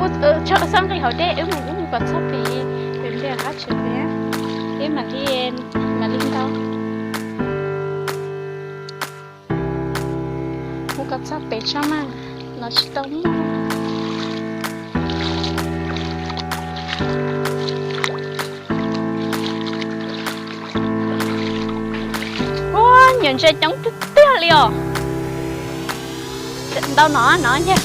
Tso xab nqis hauv dej, wb mus, wb mus kom txog pem, pem ntiaj qab tsev pem, wb mam li, mam li ntau. Mus kom txog pem tso mas, los tsis tau muaj. Ua, niam ntses coob tiag tiag li os. Ntau no no yog.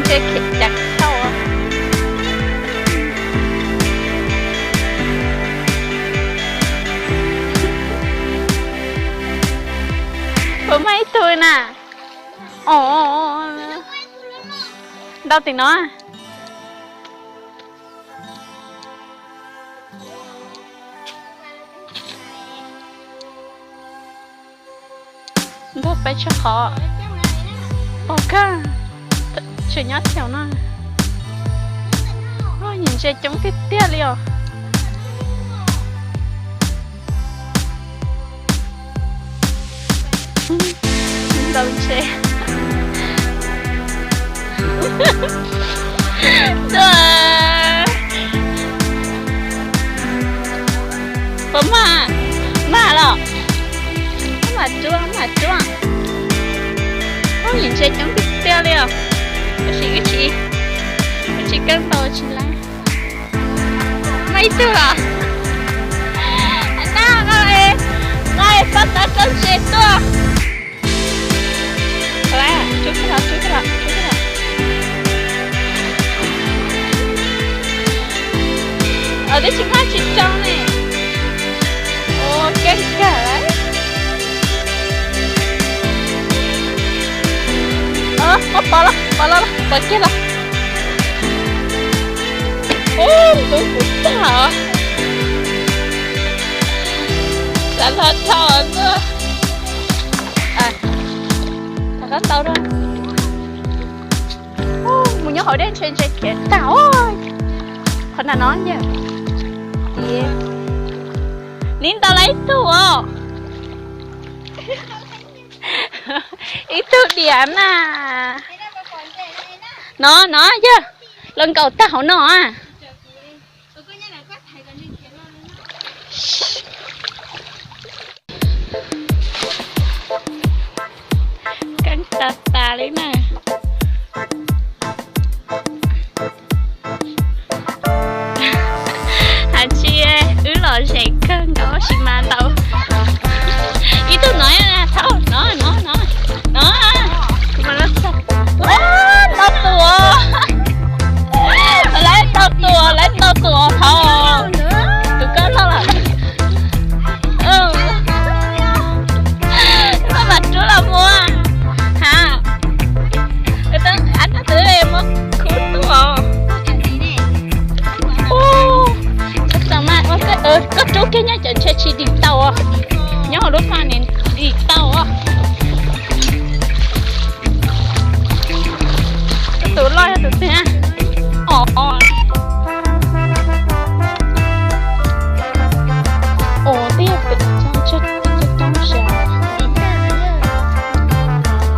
Ntses khiav cas tau. Puas muaj ib tug na? Ntau tim no. Ntog peb tsis qhov pom kawg, tseem nyob thaum no. Niam ntses coob tiag tiag li os. Ntau ntses. Puas mag? Mag los. Mag tsuag, mag tsuag. Ub, niam ntses coob tiag tiag li os. Tab sis wb tsis, wb tsis keeb ntau tsis laib. Muaj ib tug los. Nab, nqa, nqa pab tav rau ntses tuaj. Tub, tub, tub. Twb tsis mag tsis tsau ne. Ua keej kawg lawm. Pov los, pov los, pov kiag los. Ub, ntub kuv tag os. Xav hlo dhau tuaj. Rov qab ntau dua. Mus nyob hauv dej ntshe ntses khiav tag os. Qhov nram no yog. Tiv, nim ntau lawm ib tug os. Ib tug diam na. No no yog los nkaum tag hauv no. Keej tas tas li na. Hais tsis wb los zeem kawg nkaus tab sis mas ntau. Ib tug no, thaum no, no, no, no. Ntau tus, lawv ntau tus, lawv ntau tus thaum tus koj loj lawm. Koj mam rub los mus. Ha, ab tab tus muab khub tuaj. Koj rub kiag nyob cov ntshe tsis dim tau os. Nyob hauv lub phaj ne dim tau os. Tus loj yog tus twg? Os, os, twb yog pem tsob tsob tsob tsob sa.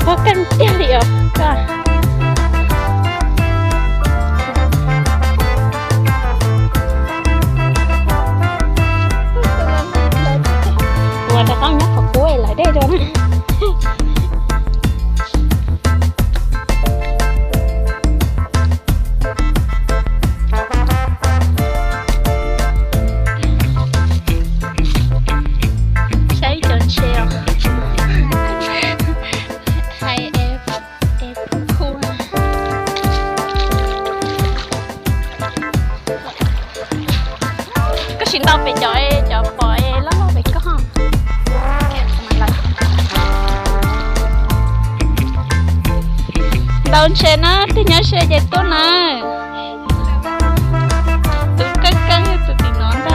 Pog keej tiag li os koj. Ua rov qab nyob qhov qub lawm dej rau na. Saib cov ntshe os. Hais es, es khu. Koj sim ntaus pem cov, cov pom loj loj pem koj. Ntaus ntshe na, tus nyob ze ces tuaj na. Tus keej keej tus tim no ntag.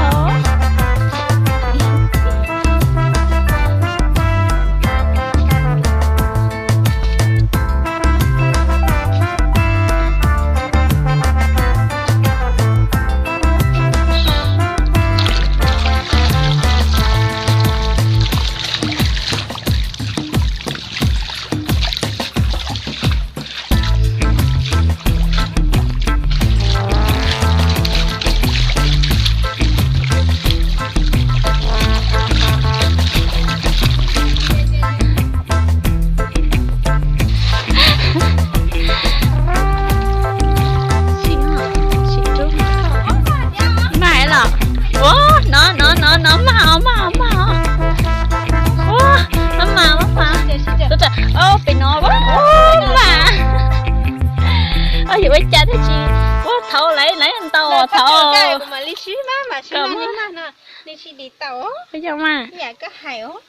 Thaum kuv mam li sib mab mas sib mab no, nws tsis dim tau. Yog mas. Yam koj hais os.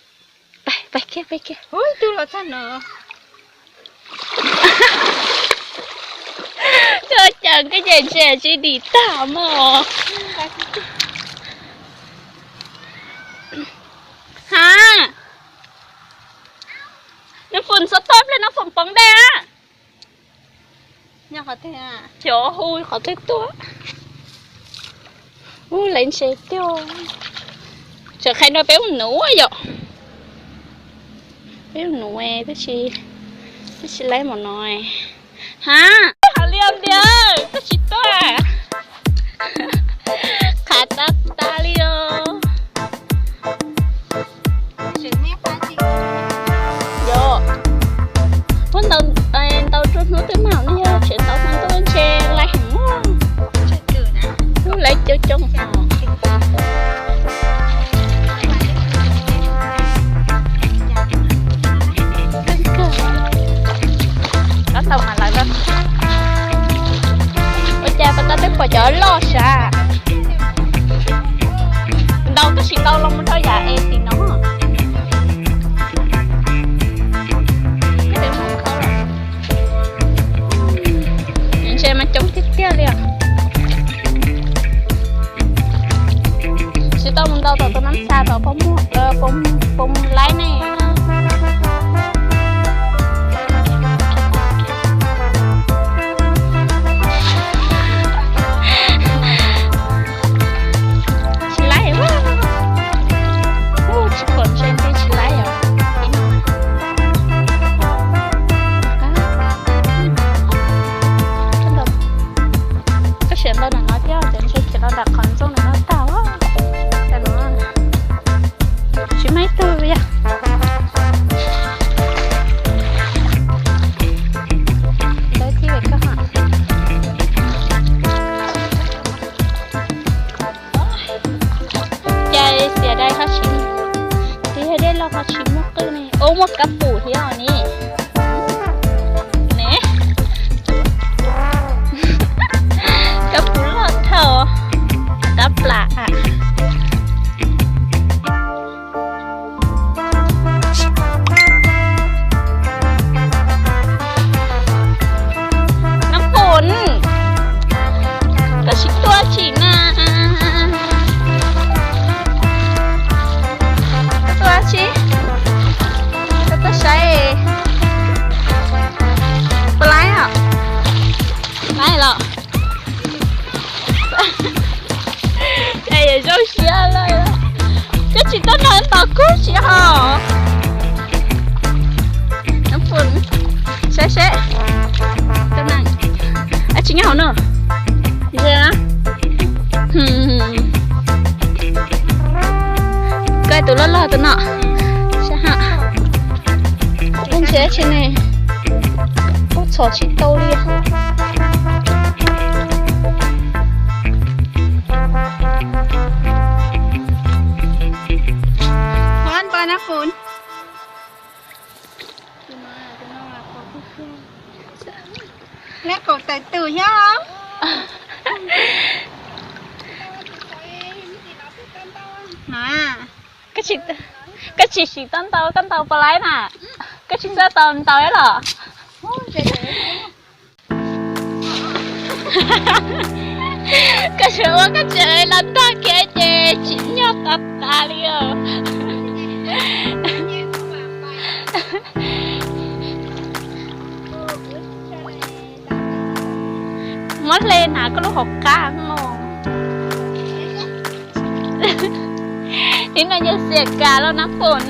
Pais, pais kiag, pais kiag. Tus los txog no. Tuaj cas koj ces ntsia tsis dim tag mog. Ha, Nab Foom txhob tuaj pliag, Nab Foom poob dej a. Xyov hu qhov twg tuaj. Ub, laiv ntses tiag. Tseem qhia rau peb mus nuv yom. Peb mus nuv tab sis, tab sis laiv mus no. Ha, hais li os ntiag, koj tsis tuaj. Qhav tas tas li os. Yog, ua ntau, ntau rau hnub twg mas ne, yog tseem ntau hnub ntuj ntshe laiv heev. Lub laiv coob coob os. Tab tau mas lawv, ua cas pas tas twb pom cov loj sav. Ntau koj sim ntau los mus rau yam es tim no. Ntshe mas coob tiag tiag li os. Tsis tau mus ntau tom tus nab xa tom puas muag, puas mus laib ne. Tsis laib, tsis pom ntshe nti tsis laib os. Koj sim ntau nram no thiab, ces ntshe khiav los nram qhov ntxooj no tag. Tsis muaj ib tug yog. Ntawd thiab koj ha. Cas xiam dai ho tsis, twb yog dej loj ho tsis muaj qwj ne. Ub, muaj kab pum thiab os ni. Ne, kab pum loj dhau, kab plam. Nab Foom, koj tsis tuaj tsim na. Koj tuaj tsis, koj tuaj saib. Puas laib os? Laib los. Es zoo siab lawm. Koj tsis tuaj nrog ntau kub tsis ho. Nab Foom, saib seb. Tsis nyob hauv no. Koj tus loj loj tus no. Saib ha. Ntshe tsis ne, ub txhom tsis tau li. Neb kaum tawm tus thiab. Koj tsis sim tau ntau, koj ntau puas laib na? Koj tsis txawj tau ntau los? Koj tseem ua koj tseem los tag kiag ces tsim nyog tas tas li os. Muab hle hnav koj lub hauv qab mog. Ib no yog xiam kas los Nab Foom.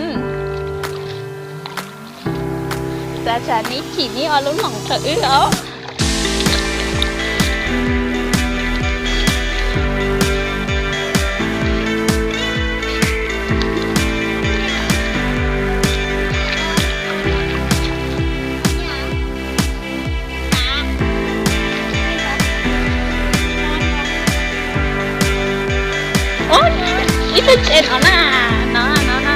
Xav tsam neb chim neb ua lub loos rau wb os. Ub, ib tug tsev no na, no no no.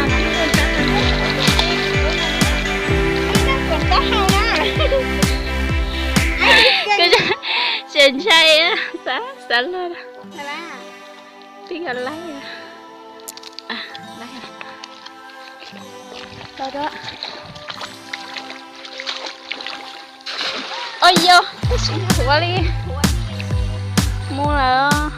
Xav laj, pib ka laib. Ua yog, ua li, mus lawm.